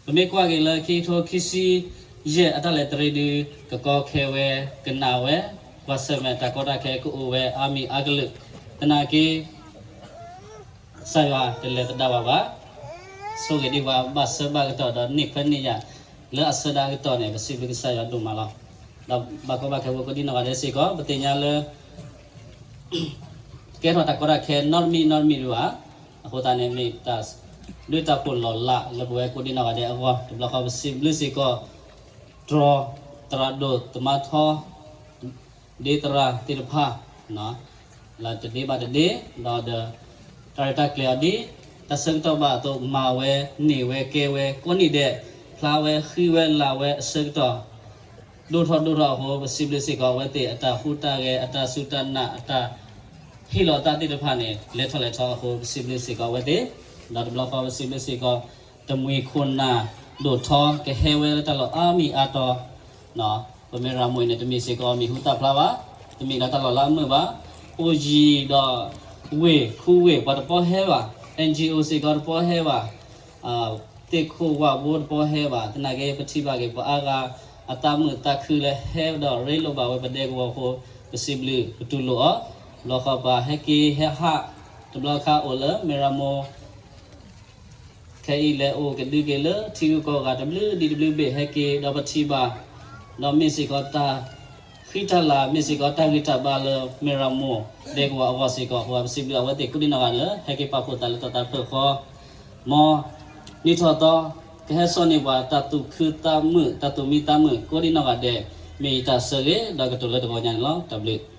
ပမ့ၢ်ကွၢ်က့ၤလၢခံကထိခံဆံယဲၢ်အတၢ်လဲၤတရံးဒုး ကကီခဲဝဲ ကနၣ်ဝဲ ကွၢ်ဆၢၣ်မဲာ်တၢ်ကီတၢ်ခဲကအိၣ်ဝဲအါမံၤအါကလုာ်, သနာ်က့ ကစၢ်ယွၤတလဲၤသဒၣ်ဘၣ်ဘၣ်. ဆိၣ်ဂ့ၤဒံးပှၤဘၣ်ဆၢဘၣ်ကတီၢ်ဒီးန့ၢ်ခွဲးန့ၢ်ယာ်လၢအဆၢဒၣ်အကတီၢ်န့ၣ် ပစံးဘျုးကစၢ်ယွၤဒိၣ်မးလီၤ. ဒီးဘၣ်ကီဘၣ်ခဲဖိကိးဒံနီၢ်ဂၤဒဲးစ့ၢ်ကီး ပသ့ၣ်ညါလၢ ကဲထီၣ်တၢ်ကီတၢ်ခဲနီတမံၤနီတမံၤဒံးဘၣ်. အဃိသတးန့ၣ် မ့ၢ်တၢ်ဒုးတၢ်ဖှိၣ်လီၤလးလၢပဝဲကိးဒံနီၢ်ဂၤဒဲးအဂီၢ် တဘျီဃီပစံးဘျုးစ့ၢ်ကီး တြီ သရၣ်ဒိၣ်သမါထီ ဒ့သရၣ်သ့ၣ်တဖၣ် လၢတဒ့ဘၣ်တဒ့ ဒီးဒီး တၢ်ရဲၣ်တၢ်ကျဲၤအီၤဒ် တၢ်ဆၢကတီၢ်ဘၣ်အသိးမၤဝဲ န့ၢ်ဝဲကဲဝဲ ကိးနံၣ်ဒဲး ဖျါဝဲ ဃုဝဲ လၢ်ဝဲအဆၢကတီၢ် ဒိၣ်ထီၣ်ဒိၣ်ထီၣ်အဃိ ပစံးဘျုးစ့ၢ်ကီးအဝဲသ့ၣ် အတၢ်ဟူးတၢ်ဂဲၤ အတၢ်စူၢ်တၢ်နာ် အတၢ်ဟ့ၣ်လီၤတၢ်သ့ၣ်တဖၣ်န့ၣ် လဲၤထီၣ်လဲၤထီအဃိ ပစံးဘျုးစ့ၢ်ကီးအဝဲသ့ၣ်, ဒီးတဘျီဃီပစံးဘျုးစ့ၢ်ကီး တမှံၤခိၣ်နၢ်ဒိၣ်ထီ ကဟဲဝဲလၢတၢ်လီၢ်အါမံၤအါတီၤ ပမ့ၢ်ရၤမိၣ်အံၤန့ၣ် တမ့ၢ်စ့ၢ်ကီးမံၤဟူသၣ်ဖျါဘၣ်, တမ့ၢ်ဒီးတၢ်လီၤလၢအမုာ်ဘၣ်, အိၣ်ယံၤဒီး ဝ့ၢ်ခူဝ့ၢ် ပှၤတပီဟဲဘၣ်, အန်ၣ်ကၠံၣ်အိၣ်စ့ၢ်ကီးတပီဟဲဘၣ်, သ့ၣ်ခိၣ်ဝၣ်ဘိတပီဟဲဘၣ်, သနာ်က့ ပထံၣ်ဘၣ်က့ၤပှၤအါဂၤ အသးမုာ်သးခုလၢဟဲဒီးရ့လိာ်ဘၣ်ဝဲပဒဲကဝီၤအဃိ ပစံးဘျုးပတူၢ်လိာ်အီၤ, တဘျီဃီပှၤဟဲက့ၤဟဲဟး, တဘျီခါအိၣ်လၢမ့ၢ်ရၤမိၣ် ခဲအံၤလဲၤအိၣ်ကဒုက့ၤလၢထံဂုၤကီၢ်ဂၤတဘျုးဒံးတဘျုးဘ့ၣ်ဟဲက့ၤ ဒီးပထံၣ်ဘၣ်, ဒီးမ့ၢ်စ့ၢ်ကီးတၢ်ဃံတၢ်လၤ မ့ၢ်စ့ၢ်ကီးတၢ်ဂံၢ်တၢ်ဘါလၢမ့ၢ်ရၤမိၣ်ဒဲကဝီၤအဂီၢ်စ့ၢ်ကီး ပစံးဘျုးအဝဲသ့ၣ်ကိးဒံနီၢ်ဂၤလၢ ဟဲက့ၤပာ်ဖှိၣ်သးလၢတၢ်သးတဖျၢၣ်ဃီ, မ်နံၣ်ထီၣ်သီ ကဟဲစိာ်န့ၢ်ပှၤတၢ်သူၣ်ခုသးမုာ် တၢ်သူၣ်မံသးမုာ်ကိးဒံနီၢ်ဂၤဒဲး, မ့ၢ်ယတၢ်ဆၢဂ့ၤ ဒီးကတိၤလၢတဂီၤညါန့ၣ်လီၤ. တၢ်ဘျုး